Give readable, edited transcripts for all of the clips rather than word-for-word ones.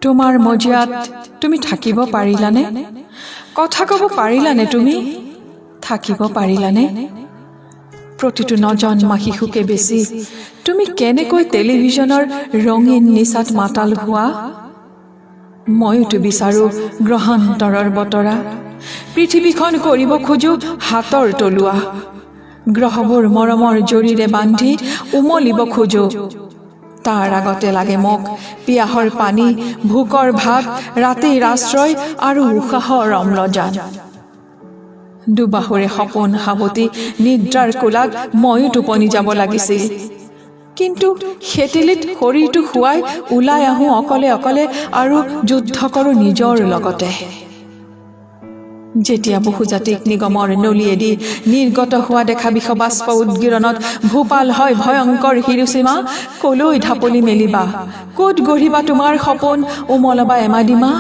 তোমাৰ মজিয়াত তুমি থাকিব পাৰিলানে? কথা ক'ব পাৰিলানে? তুমি থাকিব পাৰিলানে? প্ৰতিটো নজন্মা শিশুকে বেছি তুমি কেনেকৈ টেলিভিছনৰ ৰঙীন নিচাত মাতাল হোৱা? ময়োতো বিচাৰোঁ গ্ৰহান্তৰৰ বতৰা। পৃথিৱীখন কৰিব খোজো হাতৰ তলুৱা। গ্ৰহবোৰ মৰমৰ জৰীৰে বান্ধি উমলিব খোজো। তাৰ আগতে লাগে মোক পিয়াহৰ পানী, ভোকৰ ভাত, ৰাতিৰ আশ্ৰয় আৰু উশাহৰ অম্লজান। দুবাহুৰে সপোন সাৱটি নিদ্ৰাৰ কোলাত ময়ো টোপনি যাব লাগিছিল, কিন্তু শেতেলিত শৰীৰটো শুৱাই ওলাই আহোঁ অকলে অকলে আৰু যুদ্ধ কৰোঁ নিজৰ লগতে। যেতিয়া বহুজাতিক নিগমৰ নলীয়েদি নিৰ্গত হোৱা দেখা বিষবাষ্প উদ্গীৰণত ভূপাল হয় ভয়ংকৰ হিৰোচিমা, কলৈ ঢাপলি মেলিবা? ক'ত গঢ়িবা তোমাৰ সপোন, উমলবা এমাডিমা?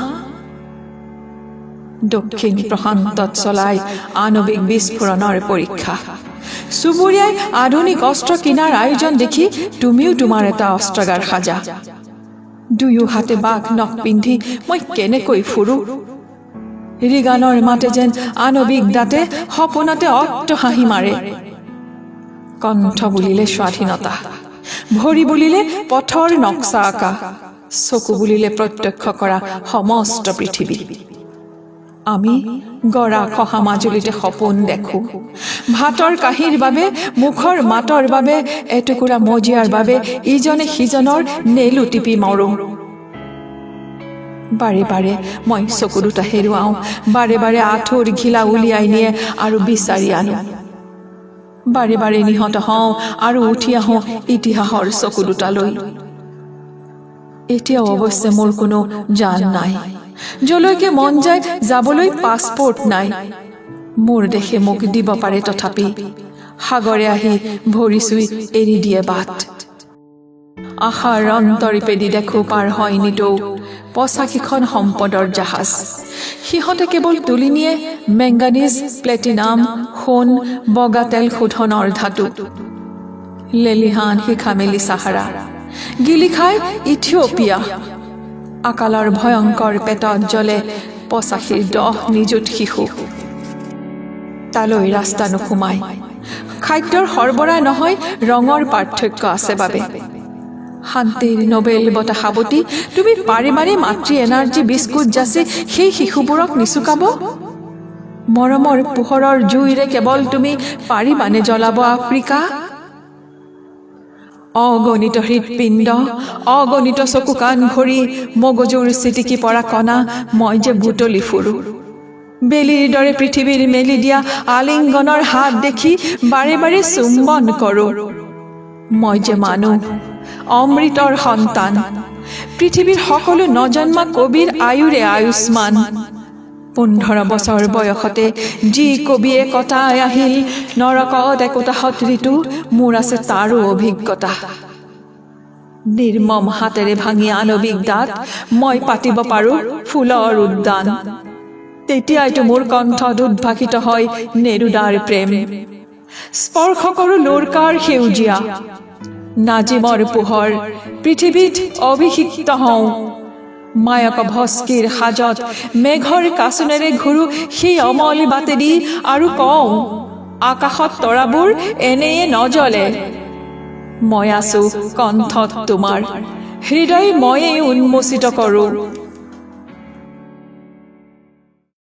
দক্ষিণ প্ৰশান্তত চলাই আণৱিক বিস্ফোৰণৰ পৰীক্ষা। চুবুৰীয়াই আধুনিক অস্ত্ৰ কিনাৰ আয়োজন দেখি তুমিও তোমাৰ এটা অস্ত্ৰাগাৰ সাজা। দুয়ো হাতে বাঘ নখ পিন্ধি মই কেনেকৈ ফুৰো? ৰিগানৰ মাতে যেন আণৱিক দাঁতে সপোনতে অট্ট হাঁহি মাৰে। কণ্ঠ বুলিলে স্বাধীনতা, ভৰি বুলিলে পথৰ নক্সা আঁকা, চকু বুলিলে প্ৰত্যক্ষ কৰা সমস্ত পৃথিৱী। আমি গৰা খহা মাজুলীতে সপোন দেখোঁ। ভাতৰ কাঁহীৰ বাবে, মুখৰ মাতৰ বাবে, এটুকুৰা মজিয়াৰ বাবে ইজনে সিজনৰ নেলু টিপি মৰোঁ। বাৰে বাৰে মই চকু দুটা হেৰুৱাওঁ। বাৰে বাৰে আঁঠুৰ ঘিলা উলিয়াই নিয়ে আৰু বিচাৰি আনো। বাৰে বাৰে নিহত হওঁ আৰু উঠি আহোঁ ইতিহাসৰ চকু দুটালৈ। এতিয়াও অৱশ্যে মোৰ কোনো জান নাই। যলৈকে মন যায় যাবলৈ পাছপৰ্ট নাই। মোৰ দেশে মোক দিব পাৰে, তথাপি সাগৰে আহি ভৰি চুই এৰি দিয়ে বাট। আশাৰ অন্তৰীপেদি দেখো পাৰ হয় নিতৌ 85খন সম্পদৰ জাহাজ। সিহঁতে কেৱল তুলি নিয়ে মেংগানিজ, প্লেটিনাম, সোণ, বগা তেল শোধনৰ ধাতু। লেলিহান শিখা মেলি চাহাৰা গিলি খায় ইথিঅপিয়া। আকালৰ ভয়ংকৰ পেটত জ্বলে 85ৰ 10 নিযুত শিশু। তালৈ ৰাস্তা নোসোমায়। খাদ্যৰ সৰবৰাহ নহয়, ৰঙৰ পাৰ্থক্য আছে বাবে। শান্তিৰ নবেল বঁটা সাৱটি তুমি পাৰিবানে মাতৃ এনাৰ্জি বিস্কুট যাচি সেই শিশুবোৰক নিচুকাব? মৰমৰ পোহৰৰ জুইৰে কেৱল তুমি পাৰিবানে জ্বলাব আফ্ৰিকা? অগণিত হৃদপিণ্ড, অগণিত চকু, কাণ ভৰি, মগজুৰ ছিটিকি পৰা কণা মই যে বুটলি ফুৰোঁ। বেলিৰ দৰে পৃথিৱীৰ মেলি দিয়া আলিংগনৰ হাত দেখি বাৰে বাৰে চুম্বন কৰোঁ। মই যে মানুহ, অমৃতৰ সন্তান, পৃথিৱীৰ সকলো নজন্মা কবিৰ আয়ুৰে আয়ুষ্মান। 15 বছৰ বয়সতে যি কবিয়ে কটাই আহিল নৰকত একোটাহঁত ঋতু, মোৰ আছে তাৰো অভিজ্ঞতা। নিৰ্মম হাতেৰে ভাঙি আণৱিক দাঁত মই পাতিব পাৰোঁ ফুলৰ উদ্যান। তেতিয়াইতো মোৰ কণ্ঠত উদ্ভাসিত হয় নেৰুদাৰ প্ৰেম। স্পৰ্শ কৰোঁ লোৰকাৰ সেউজীয়া, নাজিমৰ পোহৰ। পৃথিৱীত অভিষিক্ত হওঁ। মায়কভস্কিৰ সাজত মেঘৰ কাচোনেৰে ঘূৰো সেই অমল বাটেদি আৰু কওঁ, আকাশত তৰাবোৰ এনেয়ে নজ্বলে। মই আছো কণ্ঠত তোমাৰ, হৃদয় ময়েই উন্মোচিত কৰোঁ।